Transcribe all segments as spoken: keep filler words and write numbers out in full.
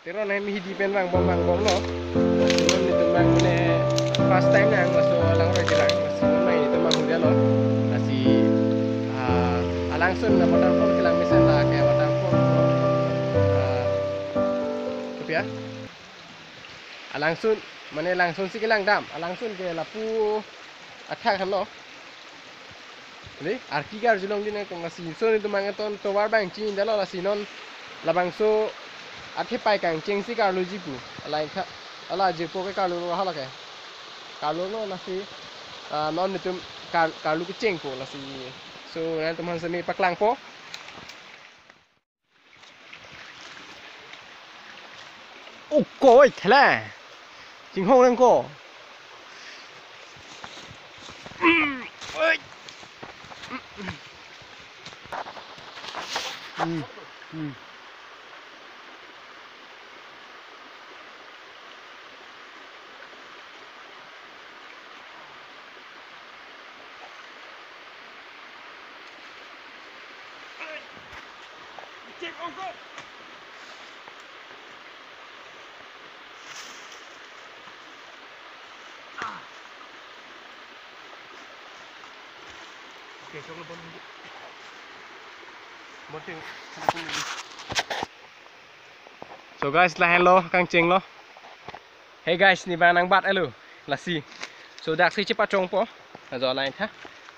Teron hem hidi pen vangbom vangbomlo. Non netum vang mane first time nang, laso langroi kelang. Lasi non nang netum vang hudia lo. Lasi, ah, alangsun na waterfall kelang mesen, la ke waterfall. Ah, kopi ya? Alangsun, mane langsun si kelang dam. Alangsun ke lapu athak henlo. Dei, arki karjulong dine kong, lasi so netum vang ton tovar bang chinidetlo, lasi non labangso athe pai kangchengsi karluji pu. Ala ingkha, ala jirpo ke karlulo hala ke. Karlulo lasi, ah, non netum kar-, karlu kechengpo lasi. So netum aphan semi paklangpo. O koi thela. Chinghong nangko. Mm, oi. Mm, mm. So guys, lahenlo kangchenglo. Hey guys, ne vang nangbat alo. Lasi. So dak si chepachongpo. Ajo lain tha.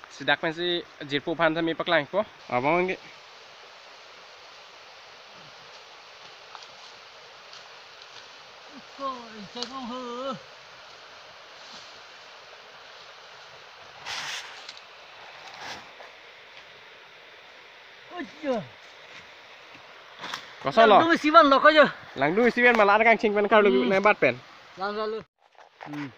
Si dak pensi jirpo aphan semi paklangpo. Abang ke. Kosonlo? Langdung isi vanlo ko jo. Langdung isi pen malar kangcheng pen karlu Hmm. nangbat pen. Lang lalu. Hmm.